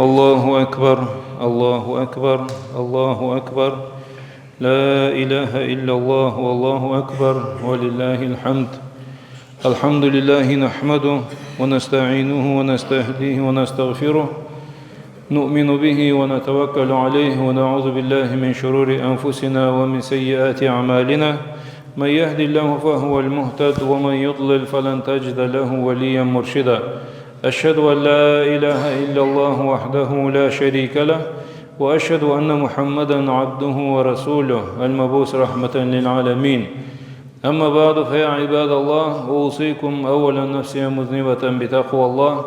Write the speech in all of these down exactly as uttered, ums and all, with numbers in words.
الله أكبر، الله أكبر، الله أكبر. لا إله إلا الله، والله أكبر، ولله الحمد. الحمد لله نحمده ونستعينه ونستهديه ونستغفره. نؤمن به ونتوكل عليه ونعوذ بالله من شرور أنفسنا ومن سيئات أعمالنا. من يهد الله فهو المهتد ومن يضلل فلن تجد له وليا مرشدا. أشهد أن لا إله إلا الله وحده لا شريك له، وأشهد أن محمدا عبده ورسوله المبعوث رحمة للعالمين. أما بعد، فيا عباد الله، أوصيكم أولا نفسي مذنبة بتقوى الله،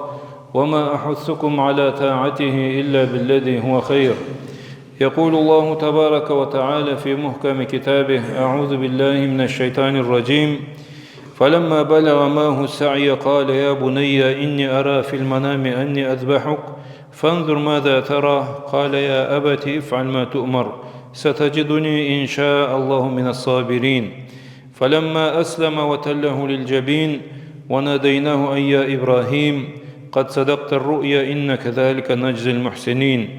وما أحثكم على طاعته إلا بالذي هو خير. يقول الله تبارك وتعالى في محكم كتابه: أعوذ بالله من الشيطان الرجيم. فلما بلغ معه السعي قال يا بني إني أرى في المنام أني أذبحك فانظر ماذا ترى. قال يا أبت افعل ما تؤمر ستجدني إن شاء الله من الصابرين. فلما أسلم وتله للجبين وناديناه أن يا إبراهيم قد صدقت الرؤيا إنا كذلك نجزي المحسنين.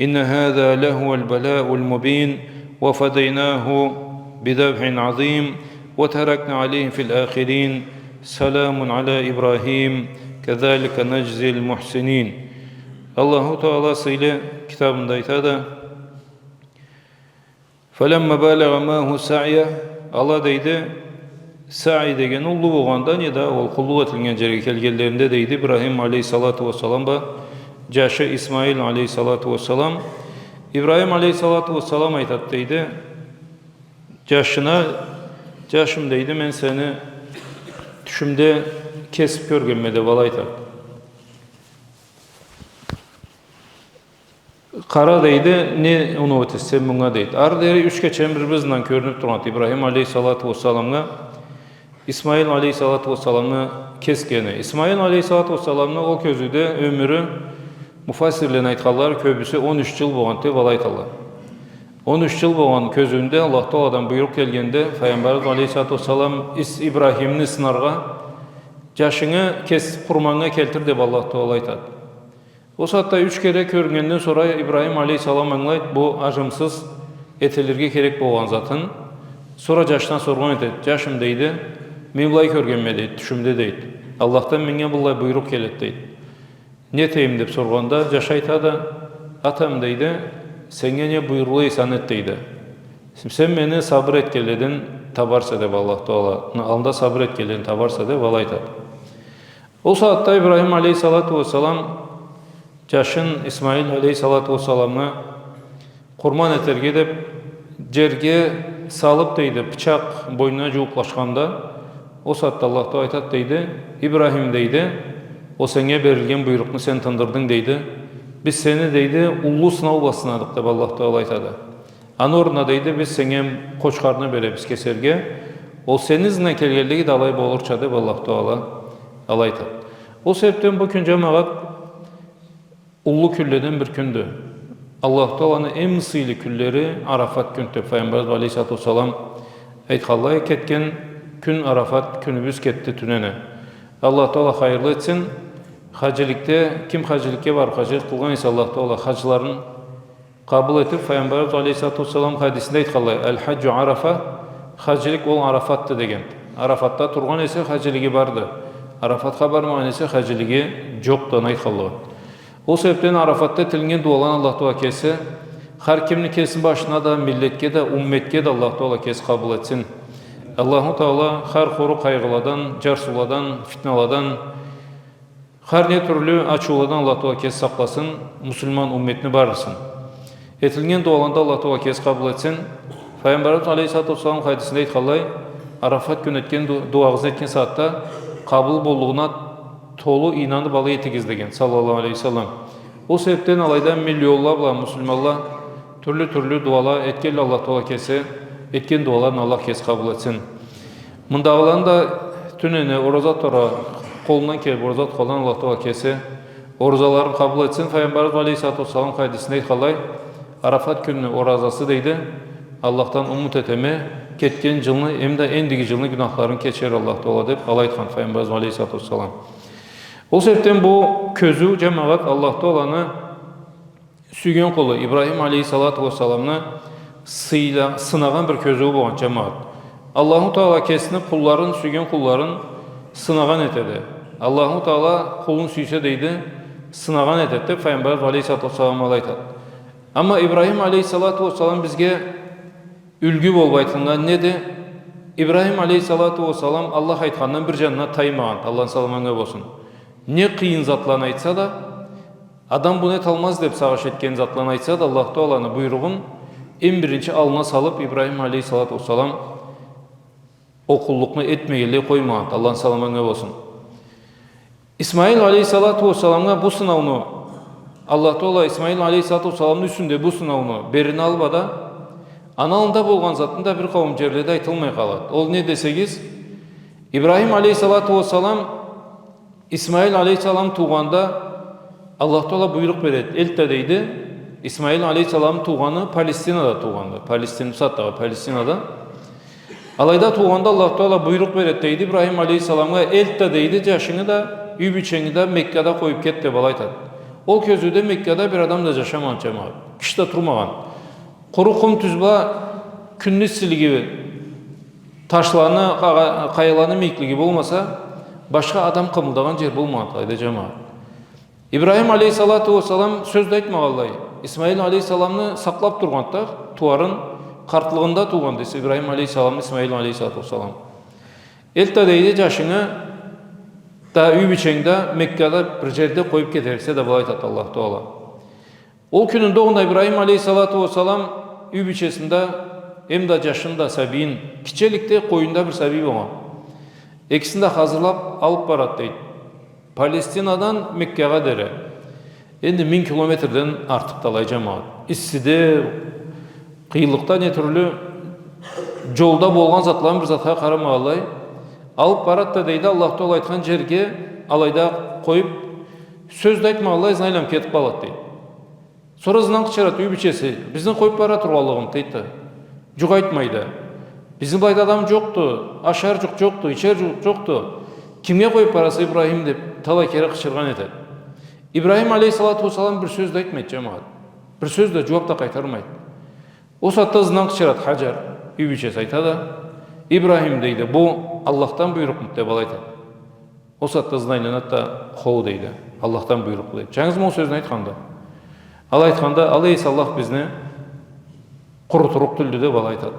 إن هذا لهو البلاء المبين. وفديناه بذبح عظيم وتركنا عليه في الآخرين. سلام على إبراهيم كذلك نجزي المحسنين. Аллаху Таала сыйлы китабында айтады: فلما بلغ معه السعي, ала, дейди, саъй деген уллу болгъанда, неда, ол къуллукъ этилген джерге келгенлеринде, дейди, Ибрахим алейхиссалату уассалам бла джашы Исмаил алейхиссалату уассалам. Ибрахим алейхиссалату уассалам айтат, дейди, джашына: «Джашым, — дейди, — мен сени тюшюмде кесиб кёргенме», — деб алай айтат. «Къара, — дейди, — не оноу этесе сен мынга», — дейди. Ары дери юч кечени бир-бири ызындан кёрюнюб тургъанды Ибрахим алейхиссалату уассаламгъа Исмаил алейхиссалату уассаламны кесгени. Исмаил алейхиссалату уассаламны ол кёзюуде ёмюрю, муфассирлени айтханлары кёбюсю он юч джыл болгъанды деб алай айталла. Он юч джыл болгъан кёзюуюнде Аллаху Тааладан буйрукъ келгенде, Файгъамбарыбыз алейхиссалату уассалам ис-, Ибрахимни сынаргъа, «Джашынгы кес, къурманнга келтир», — деб Аллаху Таала айтады. Ол сагъатда юч кере кёрюннгенден сора Ибрахим алейхиссалам ангылайды бу аджымсыз этилирге керек болгъан затын. Сора джашына соргъан этеди: «Джашым, — дейди, — мен былай кёргенме, — дейди, — тюшюмде, — дейди. — Аллахдан меннге быллай буйрукъ келеди, — дейди. — Не этейим?» — деб соргъанда, джашы айтады: «Атам, — дейди, — сеннге не буюрулса, аны эт, — дейди. — Сен мени сабыр этгенледен табарса, — деб, — Аллаху Тааланы аллында сабыр этгенледен табарса», — деб алай айтады. Ол сагъатда Ибрахим алейхиссалату уассалам джашын Исмаил алейхиссалату уассаламны къурман этерге деб джерге салыб, дейди, пычакъ бойнуна джууукълашханда, ол сагъатда Аллаху Таала айтады, дейди: «Ибрахим, — дейди, — ол сеннге берилген буйрукъну сен тындырдынг, — дейди. — Биз сени, — дейди, — уллу сынау бла сынадыкъ», — деб Аллаху Таала айтады. «Аны орнуна, — дейди, — биз сеннге къочхарны беребиз кесерге. Ол сени ызынгдан келгенлиги да алай болурча», — деб Аллаху Таала алай айтады. Ол себебден бу кюн, джамагъат, уллу кюнледен бир кюндю. Аллаху Тааланы эм сыйлы кюнлери Арафат кюндю деб Файгъамбарыбыз алейхиссалату уассалам айтханлай, кетген кюн Арафат кюнюбюз кетди тюнене. Аллаху Таала хайырлы этсин. Хаджиликде, ким хаджиликге барыб, хаджилик къылгъан эсе, Аллаху Таала хаджларын къабыл этиб, Файгъамбарыбыз алейхиссалату уассалам хадисинде айтханлай: «Аль-хаджу Арафа», хаджилик ол Арафатды деген. Арафатда тургъан эсе, хаджилиги барды. Арафатха бармагъан эсе, хаджилиги джокъду, аны айтханлай. Ол себебден Арафатда этилген дуаланы Аллаху Таала кеси хар кимни кесини башына да, миллетге да, умметге да Аллаху Таала кеси къабыл этсин. Аллаху Таала хар хору къайгъыладан, джарсыуладан, фитналадан, хар не тюрлю ачыуладан Аллаху Таала кеси сакъласын муслиман умметни барысын. Этилген дуаланы да Аллаху Таала кеси къабыл этсин. Файгъамбарыбыз алейхиссалату уассалам хадисинде айтханлай, Арафат кюн этген ду-, дуагъызны этген сагъатда къабыл боллугъуна толу ийнаныб алай этигиз деген, саллаллаху алейхи ва саллам. Ол себебден алайда миллионла бла муслиманла тюрлю-тюрлю дуала этгенле, Аллаху Таала кеси этген дуаларын Аллах кеси къабыл этсин. Мындагъыланы да тюнене ораза тура, къолундан келиб ораза тутханланы Аллаху Таала кеси оразаларын къабыл этсин. Файгъамбарыбыз алейхиссалату уассалам хадисинде айтханлай, Арафат кюнню оразасы, дейди, Аллахдан умут этеме, кетген джылны, эм да эндиги джылны гюнахларын кечерир Аллаху Таала, деб алай айтхан Файгъамбарыбыз алейхиссалату уассалам. Ол себебден бу кёзюу, джамагъат, Аллаху Тааланы Сюйген къулу Ибрахим алейхиссалату уассаламны сыйла-, сынагъан бир кёзюу болгъан, джамагъат. Аллаху Таала кесини къулларын, сюйген къулларын сынагъан этеди. Аллаху Таала къулун сюйсе, дейди, сынагъан этеди, деб Файгъамбарыбыз алейхиссалату уассалам алай айтады. Амма Ибрахим алейхиссалату уассалам бизге юлгю болуб айтылгъан неди? Ибрахим алейхиссалату уассалам Аллах айтхандан бир джанына таймагъан, Аллахны саламы анга болсун. Не къыйын затланы айтса да, адам бу не талмаз деб сагъыш этген затланы айтса да, Аллах Тааланы буйругъун эм биринчи аллына салыб, Ибрахим алейхиссалату уассалам ол къуллукъну этмегенлей къоймагъан, Аллахны саламы анга болсун. Исмаил алейхиссалату уассаламгъа бу сынауну, Аллах Таала Исмаил алейхиссалату уассаламны юсюнде бу сынауну берине алыб а да, аны аллында болгъан затны да бир къауум джерледе айтылмай къалады. Ол не десегиз, Ибрахим алейхиссалату уассалам Исмаил алейхиссалам туугъанда, Аллах Таала буйрукъ береди. Элт да, дейди, Исмаил алейхиссалам туугъаны Палестинада туугъанды. Палестин, бусагъатдагъы Палестинада. Алайда туугъанда Аллах Таала буйрукъ береди, дейди, Ибрахим алейхиссаламгъа, элт да, дейди, джашынгы да, юй бийченги да Меккада къоюб кет, деб алай айтады. Ол кёзюуде Меккада бир адам да джашамагъан, джамагъат. Киши да турмагъан. Къуру къум тюз бла, кюнню иссилиги, ташланы, къа-, къаяланы мийиклиги болмаса, башха адам къымылдагъан джер болмагъан алайда, джамагъат. Ибрахим алейхиссалату уассалам сёз да айтмагъанлай, Исмаил алейхиссаламны сакълаб тургъанды, тууарын, къартлыгъында туугъанды Ибрахим алейхиссалам, Исмаил алейхиссалату уассалам. Элт да, дейди, джашынгы да, юй бийченги да Меккада бир джерде къоюб кетериксе, деб алай айтады Аллах Таала. Ол кюнню огъунда Ибрахим алейхиссалату уассалам юй бийчесин да, эм да джашын да, сабийин, гитчеликде къойнунда бир сабий болгъан. Экисин да хазырлаб алыб барады, дейди. Палестинадан Меккагъа дери. Энди минг километрден артыкъды алай, джамагъат. Иссиде, къыйынлыкъда, не тюрлю джолда болгъан затланы бир затха къарамагъанлай. Алыб барады да, дейди, Аллах Таала айтхан джерге алайда къоюб, сёз да айтмагъанлай, ызындан айланыб кетиб къалады, дейди. Сора ызындан къычырады юй бийчеси: «Бизни къоюб бара тургъанлыгъынгы», — дейди да. Джукъ айтмайды. «Бизни былайда адам джокъду, ашар джукъ джокъду, ичер джукъ джокъду. Кимге къоюб бараса, Ибрахим?» — деб, талай кере къычыргъан этеди. Ибрахим алейхиссалату уассалам бир сёз да айтмайды, джамагъат. Бир сёз да, джууаб да къайтармайды. Ол сагъатда ызындан къычырады Хаджар, юй бийчеси, айтады: «Ибрахим, — дейди, — бу Аллахдан буйрукъмуду?» — деб алай айтады. Ол сагъатда ызындан айланады да: «Хоу, — дейди, — Аллахдан буйрукъду», — дейди. Джангыз ма ол сёзню айтханды. Алай айтханда: «Алай эсе, Аллах бизни къурутурукъ тюлдю», — деб алай айтады.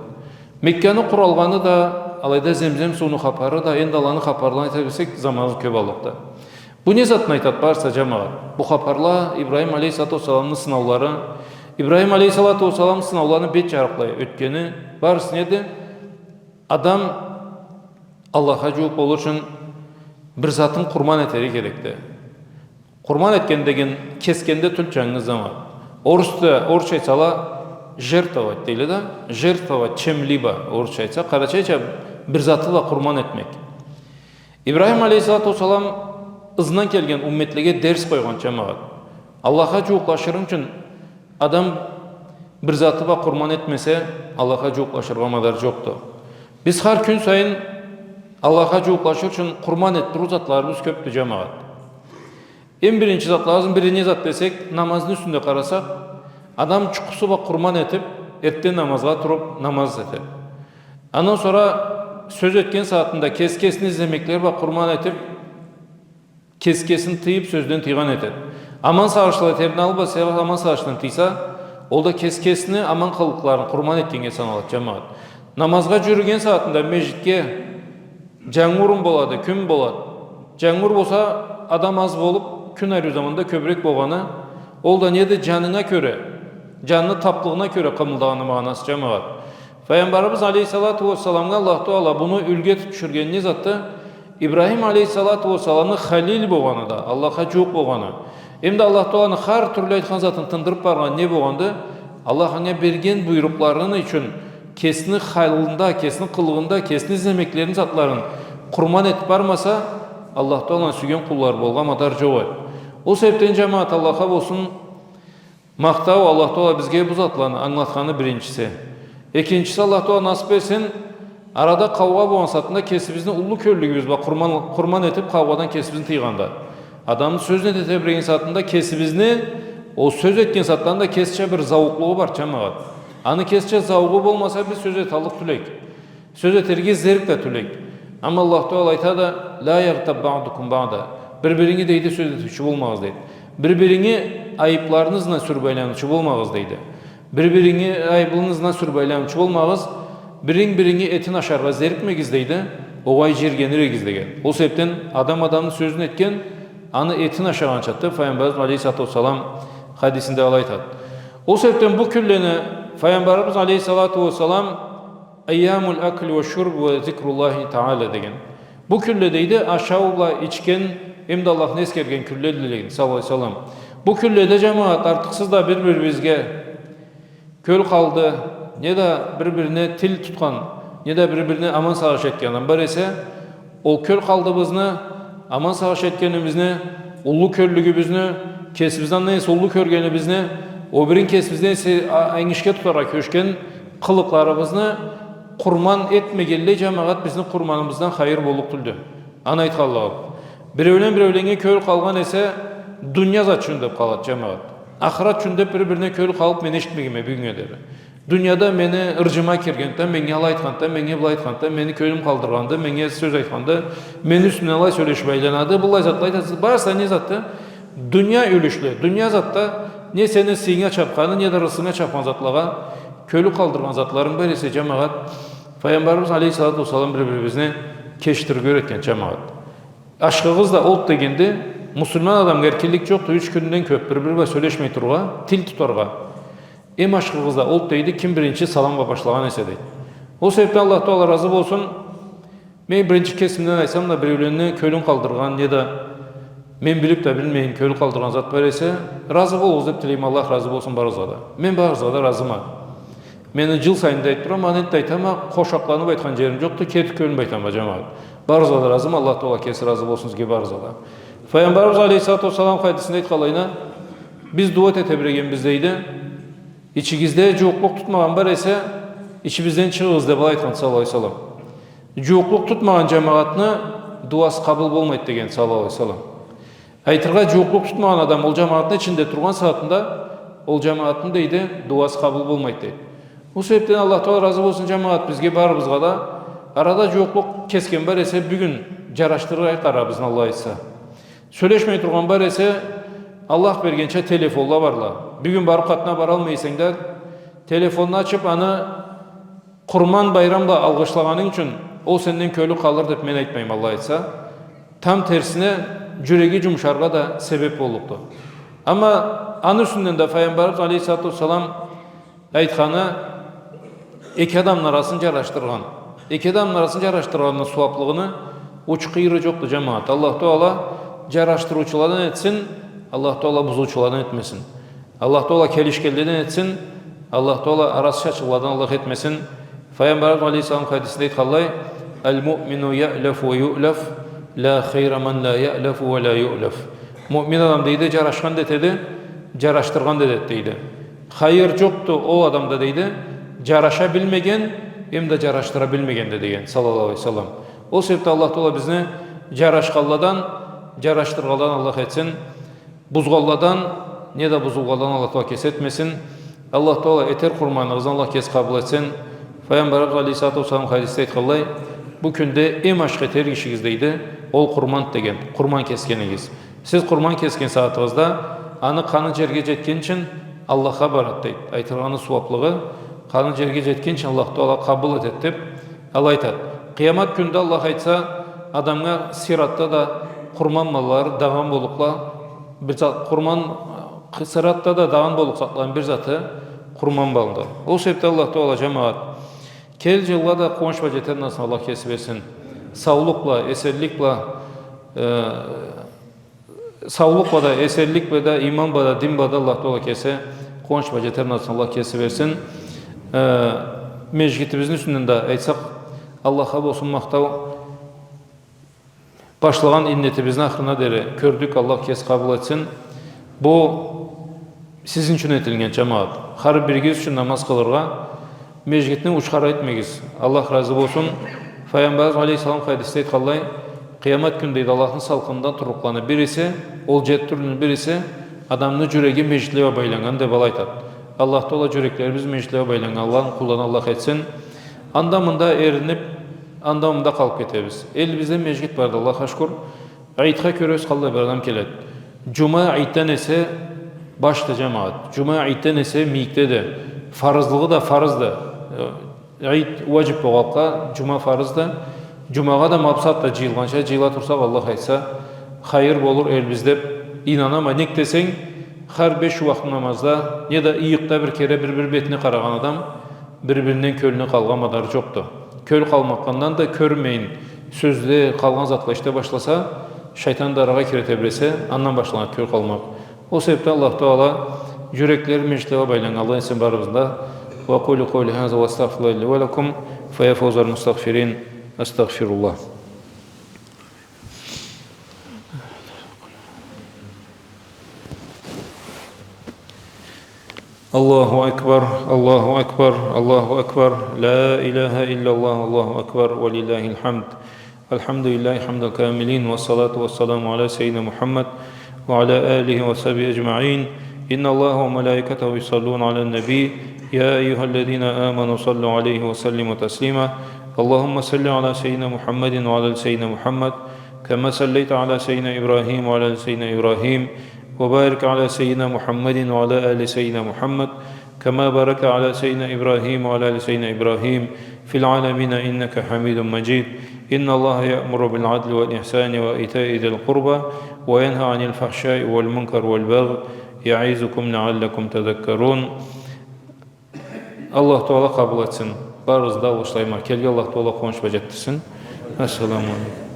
Мекканы къуралгъаны да, алайда Земзем сууну хапары да, энди аланы хапарларын айта билсек, заманыбыз кёб аллыкъды. Бу не затны айтады барысы да, джамагъат? Бу хапарла, Ибрахим алейхиссалату уассаламны сынаулары, Ибрахим алейхиссалату уассалам сынауланы бет джарыкълай ётгени, барысы неди? Адам Аллахха джууукъ болур ючюн бир затын къурман этерге керекди. Къурман этген деген кесгенде тюл, джангыз, ама орусча, орусча айтсала, жертвовать дейле да, жертвовать чем-либо, орусча айтса, къарачайча бир заты бла къурман этмек. Ибрахим алейхиссалату уассалам ызындан келген умметлеге дерс къойгъан, джамагъат. Аллахха джууукълашырынг ючюн адам бир заты бла къурман этмесе, Аллахха джууукълашыргъа мадар джокъду. Биз хар кюн сайын Аллахха джууукълашыр ючюн къурман этдирир затларыбыз кёбдю, джамагъат. Эм биринчи затларыбызны бири не зат десек, намазны юсюнде къарасакъ, адам джукъусу бла къурман этиб, эртден намазгъа туруб, намаз этеди. Андан сора сёз этген сагъатында кеси кесин излемекле бла къурман этиб, кеси кесин тыйыб, сёзден тыйгъан этеди. Аман сагъышлы этерин алыб, себеб аман сагъышдан тыйса, ол да кеси кесини аман къылыкъларын къурман этгеннге саналады, джамагъат. Намазгъа джюрюген сагъатында межгитге, джангурму болады, кюнмю болады. Джангур болса, адам аз болуб, кюн ариу заманда кёбюрек болгъаны, ол да неди, джанына кёре, джанны таблыгъына кёре къымылдагъанны магъанасы, джамагъат. Файгъамбарыбыз алейхиссалату уассаламгъа Аллаху Таала муну юлгю этиб тюшюргени не затды? Ибрахим алейхиссалату уассаламны халил болгъаны да, Аллахха джууукъ болгъаны, эм да Аллаху Тааланы хар тюрлю айтхан затын тындырыб баргъаны не болгъанды? Аллах анга берген буйрукъларыны ючюн кесини халында, кесини къылыгъында, кесини излемеклерини затларын къурман этиб бармаса, Аллаху Тааланы сюйген къуллары болгъа мадар джокъ эди. Ол себебден, джамагъат, Аллахха болсун махтау, Аллаху Таала бизге бу затланы ангылатханы биринчиси. Экинчиси, Аллаху Таала насыб этсин, арада къаугъа болгъан сагъатында кесибизни уллу кёллюлюгюбюз бла къурман, къурман этиб, къаугъадан кесибизни тыйгъанда. Адамны сёзюне да тебреген сагъатында кесибизни Ол сёз этген затдан да кесича бир зауукълугъу бар, джамагъат. Аны кесича зауукъу болмаса, биз сёз эталлыкъ тюлек. Сёз этерге зерк да тюлек. Амма Аллах Таала айтады: «Ла ягътаб баъдукум баъда». Бир-биринги, дейди, сёз этиучю болмагъыз, дейди. Бир-биринги айыбларыгъызны сюрюп айланыучу болмагъыз, дейди. Бир-биринги айыбыгъызны сюрюп айланыучу болмагъыз, биринг-биринги этин ашаргъа зерикмегиз, дейди, огъай, джиргенир эдигиз, деген. Ол себепден адам адамны сёзюн этген, аны этин ашагъанчады, Файгъамбарыбыз алейхиссалату уассалам хадисинде алай айтады. Ол себепден бу кюнлени Файгъамбарыбыз алейхиссалату уассалам «Айямуль акли уа шурб уа зикруллахи таала» деген. Бу кюнле, дейди, ашау бла ичген, эм да Аллахны эсгерген кюнледиле деген, саллаллаху алейхи ва саллам. Бу кюнледе, джамагъат, артыкъсыз да бир-бирибизге кёл къалды, неда бир-бирине тил тутхан, неда бир-бирине аман сагъыш этген адам бар эсе, ол кёл къалдыбызны, аман сагъыш этгенибизни, уллу кёллюгюбюзню, кесибизни андан эсе уллу кёргенибизни, ол бирин кесибизден эсе а-, энгишге тутаргъа кёчген къылыкъларыбызны къурман этмегенлей, джамагъат, бизни къурманыбыздан хайыр боллукъ тюлдю. Аны айтханлыгъым. Биреулен биреуленнге кёл къалгъан эсе, дуния зат ючюн деб къалады, джамагъат. Ахырат ючюн деб бир-бирине кёл къалыб мен эшитмегенме бюгюннге дери. Дунияда мени ырджыма киргенди, меннге алай айтханды, меннге былай айтханды, мени кёлюм къалдыргъанды, меннге сёз айтханды, мени юсюмден алай сёлешиб айланады, быллай затла айтасыз. Барысы не затды? Дуния юлюшле, дуния затда не сени сыйынга чабханы, неда ырысхынга чабхан затлагъа кёлю къалдыргъан затларынг бар эсе, джамагъат, Файгъамбарыбыз алейхиссалату уассалам бир-бирибизни кечдириб юретген, джамагъат. Ашхыгъыз да олду дегенде, муслиман адамгъа эркинлик джокъду, юч кюнден кёб бир-бири бла сёлешмей турургъа, тил тутаргъа. Эм ашхыгъыз да олду, дейди, ким биринчи салам бла башлагъан эсе, дейди. Ол себебден Аллах Таала разы болсун, мен биринчи кесимден айтсам да, биреуленни кёлюн къалдыргъан, неда мен билиб да билмейин, кёлю къалдыргъан зат бар эсе, разы болугъуз деб тилейме, Аллах разы болсун барыгъызгъа да. Мен барыгъызгъа да разыма. Мени джыл сайын да айтыб турама, аны энтда айтама, къошакъланыб айтхан джерим джокъду, кети кёлюмден айтама, джамагъат. Барыгъызгъа да разыма, Аллах Таала кеси разы болсун сизге барыгъызгъа да. Файгъамбарыбыз алейхиссалату уассалам хадисинде айтханлайына, биз дуа эте тебрегенбиз, дейди. Ичигизде джууукълукъ тутмагъан бар эсе, ичибизден чыгъыгъыз деб алай айтхан, саллаллаху алейхи ва саллам. Джууукълукъ тутмагъан джамагъатны дуасы къабыл болмайды деген, саллаллаху алейхи ва саллам. Айтыргъа, джууукълукъ тутмагъан адам ол джамагъатны ичинде тургъан сагъатында ол джамагъатны, дейди, дуасы къабыл болмайды, дейди. Ол себебден Аллах Таала разы болсун, джамагъат, бизге барыбызгъа да. Арада джууукълукъ кесген бар эсе, бюгюн джарашдырырыкъ арабызны, Аллах айтса. Сёлешмей тургъан бар эсе, Аллах бергенча телефонла барла. Бюгюн барыб къатына баралмай эсенг да, телефонну ачыб, аны Къурман байрам бла алгъышлагъанынг ючюн ол сенден кёлю къалыр деб мен айтмайма, Аллах айтса. Там терсине, джюреги джумшаргъа да себеб боллукъду. Амма аны юсюнден да Файгъамбарыбыз алейхиссалату уассалам айтханы, эки адамны арасын джарашдыргъан. Эки адамны арасын джарашдыргъанны сууаблыгъыны учу-къыйыры джокъду, джамагъат. Аллах Таала джарашдырыучуладан этсин, Аллах Таала бузуучуладан этмесин. Аллах Таала келишгенледен этсин, Аллах Таала арасы чачылгъанладан Аллах этмесин. Файгъамбарыбыз алейхиссалам хадисинде айтханлай: «Аль-муъмину яълафу ва юълаф, ла хайра ман ла яълафу ва ла юълаф». Муъмин адам, дейди, джарашхан да этеди, джарашдыргъан да этеди, дейди. Хайыр джокъду ол адамда, дейди, джараша билмеген, эм да джарашдыра билмегенде, деген, саллаллаху алейхи ва саллам. Ол себебден Аллах Таала бизни джарашханладан, джарашдыргъанладан Аллах этсин. Бузгъанладан, неда бузулгъанладан Аллах Таала кеси этмесин. Аллах Таала этер къурманыгъызны Аллах кеси къабыл этсин. Файгъамбарыбыз алейхиссалату уассалам хадисде айтханлай, бу кюнде эм ашхы этер ишигиз, дейди, ол къурман деген, къурман кесгенигиз. Сиз къурман кесген сагъатыгъызда аны къаны джерге джетгинчи Аллахха барады, дейди. Айтыргъаны сууаблыгъы къаны джерге джетгинчи Аллах Таала къабыл этеди, деб, алай айтады. Къыямат кюнде, Аллах айтса, адамгъа сиратда да къурман маллары дагъан боллукъла, бир зат, къурман, къы-, сиратда да дагъан боллукъ затланы бир заты къурман малды. Ол себебден Аллах Таала, джамагъат, келир джылгъа да къууанч бла джетер насыбын Аллах кеси берсин. Саулукъ бла, эсенлик бла, э, Саулукъ бла да, эсенлик бла да, иман бла да, дин бла да Аллах Таала кеси къууанч бла джетер насыбын Аллах кеси берсин. Э, межгитибизни юсюнден да айтсакъ, Аллахха болсун махтау. Башлагъан иннетибизни ахырына дери кёрдюк, Аллах кеси къабыл этсин. Бу сизни ючюн этилген, джамагъат. Хар биригиз ючюн намаз къылыргъа, межгитни учхара этмегиз. Аллах разы болсун. Файгъамбарыбыз алейхиссалам хадисде айтханлай, къыямат кюн, дейди, Аллахны салкъынында турлукъланы бириси, ол джети тюрлюню бириси, Адамны джюреги межгитле бла байланнган деб алай айтад. Аллах Тагъала джюреклерибиз межгитле бла байланнган, Аллахны къулларындан Аллах этсин. Анда-мында эринип, анда-мында къалыб кетебиз. Элибизде межгит барды, Аллахха шукур. Идге кёребиз, къаллай бир адам келед. Джума идден эсе башда джамагъат. Джума идден эсе мийикдеди. Фарызлыгъы да фарызды. Э, ид уаджиб болгъанлыкъгъа, джума фарызды. Джумагъа да ма бусагъатда джыйылгъанча джыйыла турсакъ, Аллах айтса, хайыр болур элибиз деб ийнанама. Нек десенг, хар беш уахт намазда неда ыйыкъда бир кере бир-бир бетине къарагъан адам бир-биринден кёлюне къалгъан мадары джокъду. Кёл къалмагъандан да кёрмейин, сёзле, къалгъан затла эшите башласа, шайтан да арагъа кире тебресе, андан башланады кёл къалмакъ. Ол себебден Аллах Тагъала джюреклери межгитле бла байланнган Аллах этсин барыбызны да. وأقول قولي هذا وأستغفر الله لي ولكم، فيا فوز المستغفرين. أستغفر الله. الله أكبر، الله أكبر، الله أكبر، لا إله إلا الله، الله أكبر، ولله الحمد. الحمد لله حمد الكاملين، والصلاة والسلام على سيدنا محمد وعلى آله وصحبه أجمعين. إن الله وملائكته يصلون على النبي، يا أيها الذين آمنوا صلوا عليه وسلموا تسليما. اللهم صل على سيدنا محمد وعلى آل سيدنا محمد، كما صليت على سيدنا إبراهيم وعلى آل سيدنا إبراهيم، وبارك على سيدنا محمد وعلى آل سيدنا محمد، كما باركت على سيدنا إبراهيم وعلى آل سيدنا إبراهيم في العالمين إنك حميد مجيد. إن الله يأمر بالعدل والإحسان وإيتاء ذي القربى وينهى عن الفحشاء والمنكر والبغي يعظكم لعلكم تذكرون. Аллах Тагъала къабыл этсин. Барыгъызны да алгъышлайма. Келген Аллах Тагъала къууанч бла джетдирсин. Ассаламу алейкум.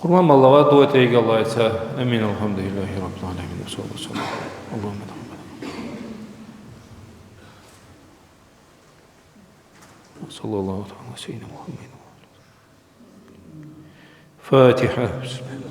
Къурман маллагъа дуа этейик, Аллах айтса. آمين. الحمد لله رب العالمين. وصلى الله وسلم. اللهم تقبل. وصلى الله تعالى على سيدنا محمد. فاتحة. بسم الله.